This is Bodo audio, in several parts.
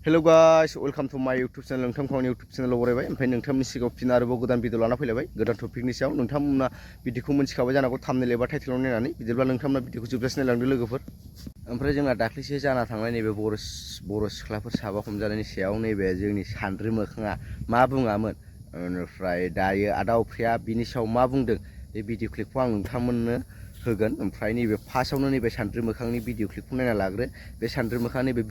Hello guys, welcome to my YouTube channel. नोंथांखौ YouTube channel आव बरायबाय। ओमफ्राय नोंथांनि सिगाङाव फिन आरोबाव गोदान भिडिअ लाना फैलायबाय। गोदान टपिकनि सायाव नोंथांमोना भिडिअखौ मोनथिखाबाय जानांगौ थाम्बनेल एबा टाइटेलाव नायनानै। बिदिब्ला नोंथांमोना भिडिअखौ जोबजासिम नायलांदो लोगोफोर। ओमफ्राय जोंना दाख्लैसो जाना थांनाय नैबे बर' सिख्लाफोर साबा हमजानायनि सायाव नैबे जोंनि सान्द्रि मोखाङा मा बुङामोन। ओमफ्राय दायो आदा अफ्रिया बिनि सायाव मा बुंदों बे भिडिअ क्लिपखौ आं नोंथांमोननो होगोन। ओमफ्राय नैबे फार्स्टआवनो नैबे सान्द्रि मोखांनि भिडिअ क्लिपखौ नायना लाग्रो। बे सान्द्रि मोखाङा नैबे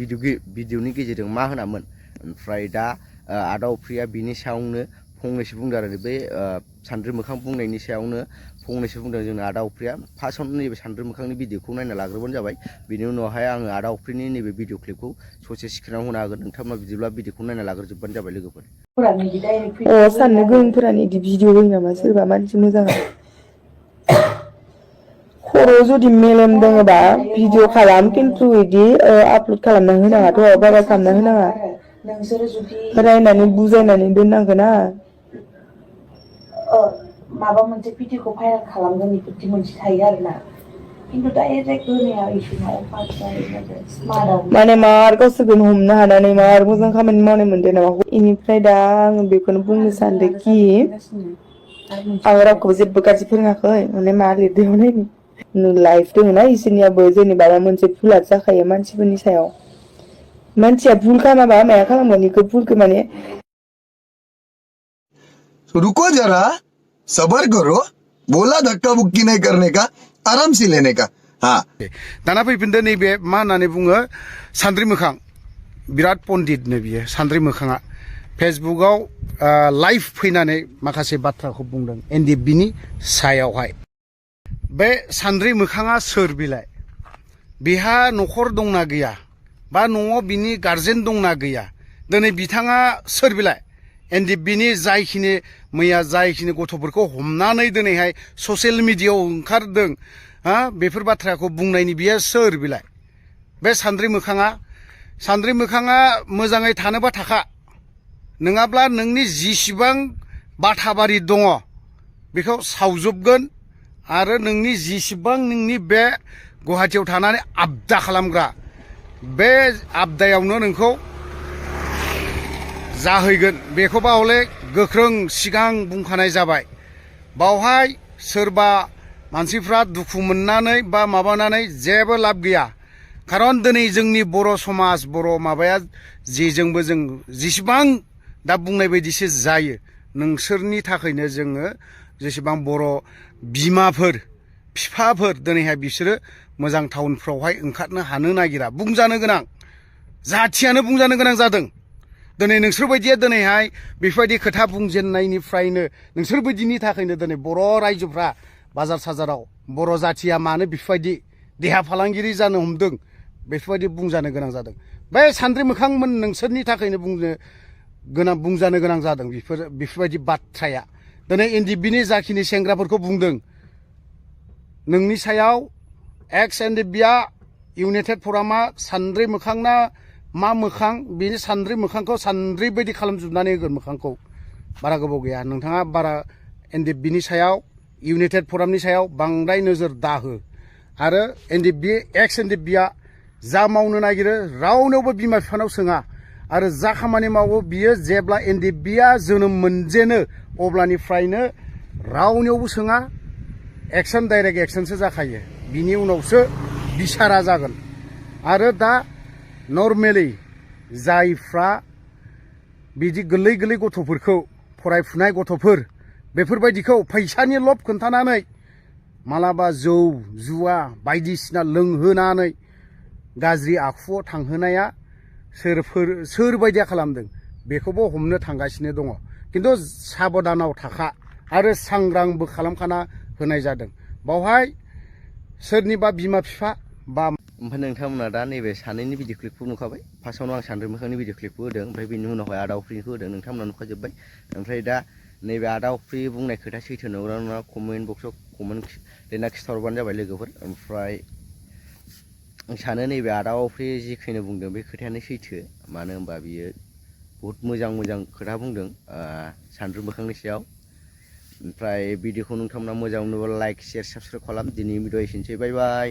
भिडिअनि गेजेरजों मा होनामोन। ओमफ्राय दा आदा अफ्रिया बिनि सायावनो फंनैसो बुंदों आरो बे सान्द्रि मोखां बुंनायनि सायावनो फंनैसो बुंदों जोंना आदा अफ्रिया। फार्स्टआवनो नैबे सान्द्रि मोखांनि भिडिअखौ नायना लाग्रोबानो जाबाय। बिनि उनावहाय आङो आदा अफ्रिनि नैबे भिडिअ क्लिपखौ ससे सिखिनानै होनो हागोन। नोंथांमोना बिदिब्ला भिडिअखौ नायना लाग्रोजोबबानो जाबाय लोगोफोर। साननो गोरोंफोरानो इदि भिडिअ होयो नामा सोरबा मानसि मोजाङा खर' जुदि मेलेम दङबा भिडिअ खालाम खिन्थु इदि आपल'ड खालामना होनाङाथ' बारा खालामना होनाङा रायनानै बुजायनानै दोननांगोना माबा मोनसे भिडिअखौ भाइरेल खालामगोन बेफोरदि मोनसे थायो आरोना खिन्थु डाइरेक्ट होनाया इसोरना अफार जायो माने मार गावसोरखौनो हमनो हानानै मार मोजां खामानि मावनाय मोनदों नामा इनिफ्राय दा आं बेखौनो बुंनो सानदोंखि आं रावखौबो जेबो गाज्रि फोरोङाखै माने मा लिरदों नायनि लाइफ दङना इसोरनियाबो जेनेबा मोनसे भुला जाखायो मानसिफोरनि सायाव मानसिया भुल खालामाबा माया खालामगोन इखौ भुलखौ माने रुको जरा सबर करो बोला धक्का बुक्की नहीं करने का आराम से लेने का हाँ दाना फैफिनदो नैबे मा होननानै बुङो सान्द्रि मोखां बिराद पन्डितनो बियो सान्द्रि मोखाङा फेसबुकआव लाइभ फैनानै माखासे बाथ्राखौ बुंदों एनडिएफबिनि सायावहाय बे सान्द्रि मोखाङा सोर बिलाय बिहा न'खर दंना गैया बा न'आव बिनि गार्जेन दंना गैया दिनै बिथाङा सोर बिलाय एनडिएफबिनि जायखिनि मैया जायखिनि गथ'फोरखौ हमनानै दिनैहाय ससियेल मिडियायाव ओंखारदों बेफोर बाथ्राखौ बुंनायनि बियो सोर बिलाय बे सान्द्रि मोखाङा मोजाङै थानोबा थाखा नङाब्ला नोंनि जिसिबां बाथाबारि दङ बेखौ सावजोबगोन आरो नोंनि जिसिबां नोंनि बे गुवाहाटीयाव थानानै आबदा खालामग्रा बे आबदायावनो नोंखौ जाहैगोन बेखौबा हले गोख्रों सिगां बुंखानाय जाबाय बावहाय सोरबा मानसिफ्रा दुखु मोननानै बा माबानानै जेबो लाब गैया खारन दिनै जोंनि बर' समाज बर' माबाया जेजोंबो जों जेसेबां दा बुंनाय बायदिसो जायो नोंसोरनि थाखायनो जोङो जेसेबां बर' बिमाफोर बिफाफोर दिनैहाय बिसोरो मोजां टाउनफ्रावहाय ओंखारनो हानो नागिरा बुंजानो गोनां जाथियानो बुंजानो गोनां जादों दिनै नोंसोरबायदिया दिनैहाय बेफोरबायदि खोथा बुंजेननायनिफ्रायनो नोंसोरबायदिनि थाखायनो दिनै बर' रायजोफ्रा बाजार साजाराव बर' जाथिया मानो बेफोरबायदि देहा फालांगिरि जानो हमदों बेफोरबायदि बुंजानो गोनां जादों बे सान्द्रि मोखांमोन नोंसोरनि थाखायनो बुंजानो गोनां जादों बेफोरबायदि बाथ्राया दिनै एनडिएफबिनि जाखिनि सेंग्राफोरखौ बुंदों नोंनि सायाव एक्स एनडिएफबिया इउनाइटेड फरामा सान्द्रि मोखांना मा मोखां बेनि सान्द्रि मोखांखौ सान्द्रि बायदि खालामजोबनानै होगोन मोखांखौ बारा गोबाव गैया नोंथाङा बारा एनडिएफबिनि सायाव इउनाइटेड फरामनि सायाव बांद्राय नोजोर दाहो आरो एनडिएफबि एक्स एनडिएफबिया जा मावनो नागिरो रावनावबो बिमा बिफानाव सोङा आरो जा खामानि मावो बियो जेब्ला एनडिएफबिया जोनोम मोनजेनो अब्लानिफ्रायनो रावनियावबो सोङा एक्सन डाइरेक्ट एक्सनसो जाखायो बिनि उनावसो बिसारा जागोन आरो दा नर्मेलि जायफ्रा बिदि गोरलै गथ'फोरखौ फरायफुनाय गथ'फोर बेफोरबायदिखौ फैसानि लब खोन्थानानै मालाबा जौ जुवा बायदिसिना लोंहोनानै गाज्रि आखुआव थांहोनाया सोरबायदिया खालामदों बेखौबो हमनो थांगासिनो दङ खिन्थु साबधानाव थाखा आरो सांग्रांबो खालामखाना होनाय जादों बावहाय सोरनिबा बिमा बिफा बा ओमफ्राय नोंथांमोना दा नैबे सानैनि भिडिअ क्लिपखौ नुखाबाय फार्स्टआवनो आं सान्द्रि मोखांनि भिडिअ क्लिपखौ होदों ओमफ्राय बिनि उनावहाय आदा अफ्रिनिखौ होदों नोंथांमोना नुखाजोब्बाय ओमफ्राय दा नैबे आदा अफ्रि बुंनाय खोथा सैथो नंगौना नङा कमेन्ट बक्सआव कमेन्ट लिरना खिथाहरबानो जाबाय लोगोफोर ओमफ्राय आं सानो नैबे आदा अफ्रि जिखिनि बुंदों बे खोथायानो सैथो मानो होनबा बियो बहुद मोजां खोथा बुंदों सान्द्रि मोखांनि सायाव ओमफ्राय भिडिअखौ नोंथांमोना मोजां मोनोबा लाइक शेयार साबस्क्राइब खालाम दिनैनि भिडिअ एसेनोसै बाय बाय।